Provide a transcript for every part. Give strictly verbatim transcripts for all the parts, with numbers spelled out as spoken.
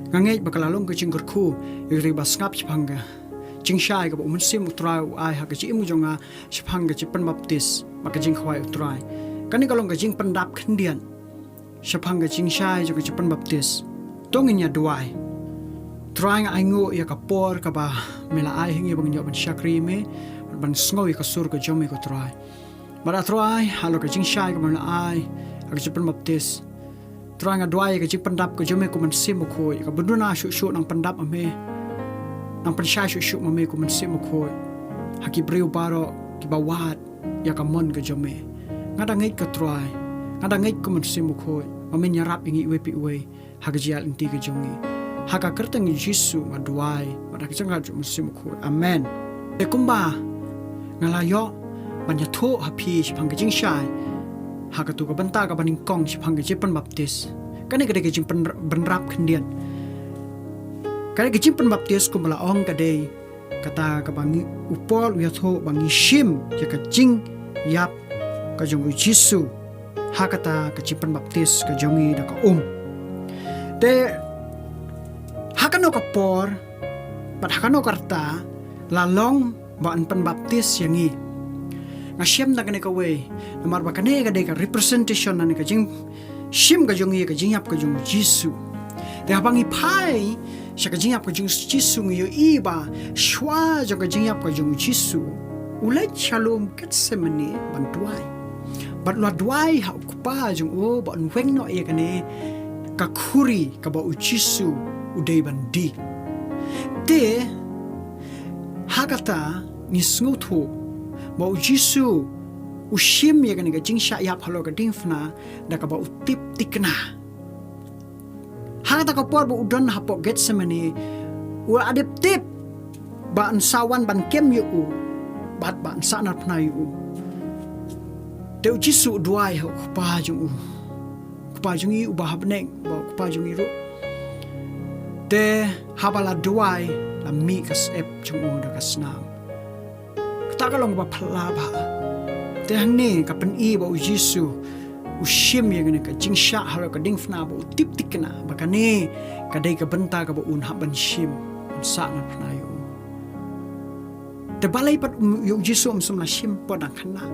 Nga ngeit ba ka la long ka jingkyrkhu ïa kito kiba sngap shaphang ka jingshai kaba u Mynsiem u Trai u ai ha ka jingim jong nga shaphang ka jingpynbaptis bad ka jingkhawai u Trai. Kane ka long ka jingpyndap khyndiat shaphang ka jingshai jong ka jingpynbaptis. To ngin ïa duwai. Trai, nga ainguh ïa ka por kaba me la ai ha ngi ba ngin ïoh ban shakri ïa me, ban sngew ïa ka sur ka jong me ko Trai. Bad ah Trai, halor ka jingshai kaba me la ai ha ka jingpynbaptis, Trai, nga duwai ïa ka jingpyndap ka jong me ko Mynsiem Bakhuid, ïa kaba duna shuh shuh nang pyndap ma me, nang pynshai shuh shuh ma me ko Mynsiem Bakhuid ha ki briew baroh kiba wad ïa ka mon ka jong me. Nga da ngeit ko Trai, nga da ngeit ko Mynsiem Bakhuid, ba men ïarap ïa ngi iwei pa iwei ha ka jingïaid lynti ka jong ngi. Ha ka kyrteng Jisu nga duwai bad ha ka jingïarap jong u Mynsiem Bakhuid. Amen. Te kumba nga la ïoh ban ïathuh ha phi shaphang ka jingshai ha kato ka bynta kaba nyngkong shaphang ka jingpynbaptis, kane ka dei ka jingpynrap khyndiat. Kane ka jingpynbaptis kumba la ong ka dei kata kaba ngi, u Paul u ïathuh ba ngi shim ïa ka jingïap ka jong u Jisu ha kata ka jingpynbaptis ka jong ngi da ka um. Te ha kano ka por bad ha kano ka rta la long ba yn pynbaptis ïa ngi? Nga shem da kane kawei namar ba kane ka dei ka representation lane ka jing shim ka jong ngi ïa ka jingïap ka jong u Jisu. Te haba ngi phai sha ka jingïap ka jong u Jisu, ngi ïohi ba shuwa jong ka jingïap ka jong u Jisu, u leit sha lum Gethsemane ban duwai. Bad u la duwai ha u Kpa jong u ba un weng noh ïa kane ka khuri kaba u Jisu u dei ban die. Te ha kata ngi sngewthuh ba u Jisu u shim ïa kane ka jingshah ïap halor ka diengphna da kaba u tip thikna. Ha kata ka por ba u don hapoh Gethsemane, u la dep tip ba yn sa wan ban kem ïa u bad ba yn sahnarphna ïa u. Te u Jisu u duwai ha u Kpa jong u, Kpa jong ngi uba ha bneng, ba u Kpa jong ngi ruh. Te haba la duwai, la mih ka syep jong u da ka snam. Kata ka long ba phylla bha. Te hangne ka pyni ba u Jisu u shim ïa kane ka jingshah halor ka diengphna ba u tip thikna ba kane ka dei ka bynta kaba un hap ban shim, ban sahnarphna ïa u. Te balei pat ïa u Jisu um shym la shim por dang khynnah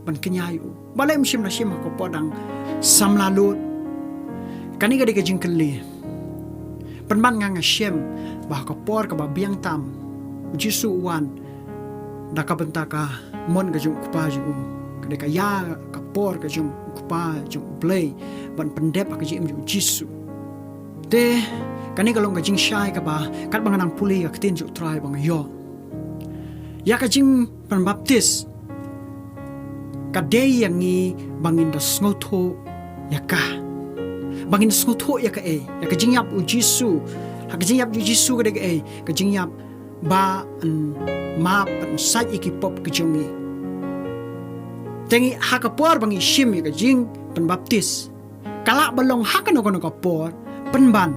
ban kñia ïa u? Balei um shym la shim ha ka por dang samla lut? Kane ka dei ka jingkylli. Pynban nga nga shem ba ha ka por kaba biang tam u Jisu u wan da ka bynta ka mon ka jong u Kpa jong u. Ka dei ka ïa ka por ka jong u Kpa jong u Blei ban pyndep ha ka jingim jong u Jisu. Te kane ka long ka jingshai kaba katba nga nang pule ïa ka ktien jong u Trai ba nga ïoh ïa ka jingpynbaptis ka dei ïa ngi ba ngin da sngewthuh ïa ka. Ba ngin sngewthuh ïa kaei? Ïa ka jingïap u Jisu. Ha ka jingïap u Jisu ka dei kaei? Ka jingïap ba yn map, ba yn sait ïa ki pop ka jong ngi. Te ngi ha ka por ba ngi shim ïa ka jingpynbaptis, ka lah ba long ha kano kano ka por, pynban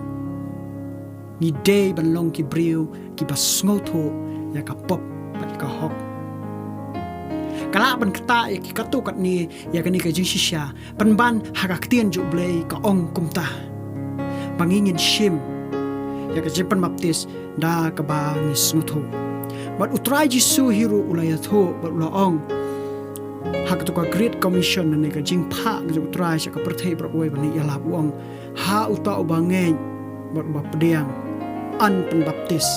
ngi dei ban long ki briew kiba sngewthuh ïa ka pop bad ka hok. Ka lah ban ktah ïa ki katto katne ïa kane ka jingshisha, pynban ha ka ktien jong u Blei ka ong kumta ba ngi ngin shim ïa ka jingpynbaptis da kaba ngi sngewthuh. Bad u Trai Jisu hi ruh u la ïathuh bad u la ong ha kato ka Great Commission, lane ka jingphah ka jong u Trai sha ka pyrthei baroh kawei ban ïalap, u ong, ha uta uba ngeit bad uba pdiang yn pynbaptis.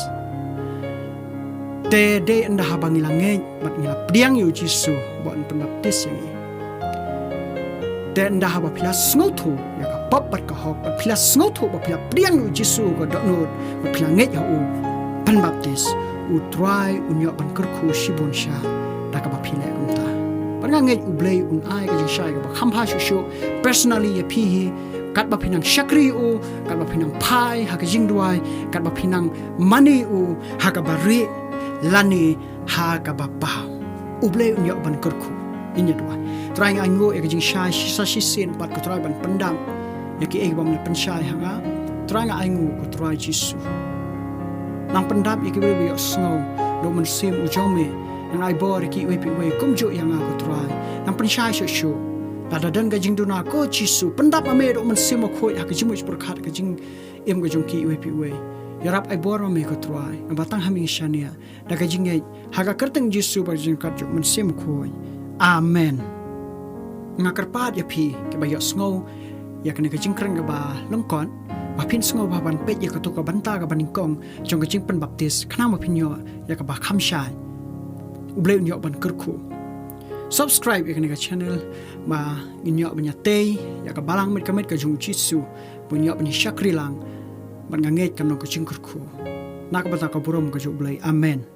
Te dei ynda haba ngi la ngeit bad ngi la pdiang ïa u Jisu ba yn pynbaptis ïa ngi. Te ynda haba phi la sngewthuh ïa ka pop bad ka hok, bad phi la sngewthuh ba phi la pdiang ïa u Jisu ka dohnud, bad phi la ngeit ha u, pynbaptis, u Trai un ïoh ban kyrkhu shibun sha da kaba phi leh kumta. Bad nga ngeit u Blei un ai ka jingshai kaba kham bha shuh shuh personally ïa phi hi, katba phi nang shakri ïa u, katba phi nang phai ha ka jingduwai, katba phi nang mane ïa u ha kaba rieh lane ha kaba paw. U Blei un ïoh ban kyrkhu. Ngin ïa duwai. Trai, nga ainguh ïa ka jingshai shisha shisien pat ko Trai ban pyndap ïa kiei kiba me la pynshai ha nga. Trai, nga ainguh ko Trai Jisu, nang pyndap ïa ki briew ba ïohsngew da u Mynsiem u jong me. Nang ai bor ïa kiwei pa iwei kumjuh ïa nga ko Trai. Nang pynshai shuh shuh. Lada don ka jingduna, ko Jisu, pyndap ma me da u Mynsiem Bakhuid ha ka jingmut jingpyrkhat, ka jingim ka jong ki iwei pa iwei. Ïarap ai bor ma me, ko Trai, naba tang ha me ngi shaniah da ka jingngeit, ha ka kyrteng Jisu bad ka jingkat jong u Mynsiem Bakhuid. Amen. Nga kyrpad ïa phi kiba ïohsngew ïa kane ka jingkren kaba lyngkot, ba phin sngewbha ban peit ïa kato ka bynta kaba nyngkong jong ka jingpynbaptis, khnang ba phin ïoh ïa kaba kham shai. U Blei un ïoh ban kyrkhu. Subscribe ïa kane ka channel ba ngin ïoh ban ïatei ïa ka balang met ka met ka jong u Jisu, ba ngin ïoh ban ïashakri lang. Bad nga ngeit kan long ka jingkyrkhu na ka bynta ka burom ka jong u Blei. Amen.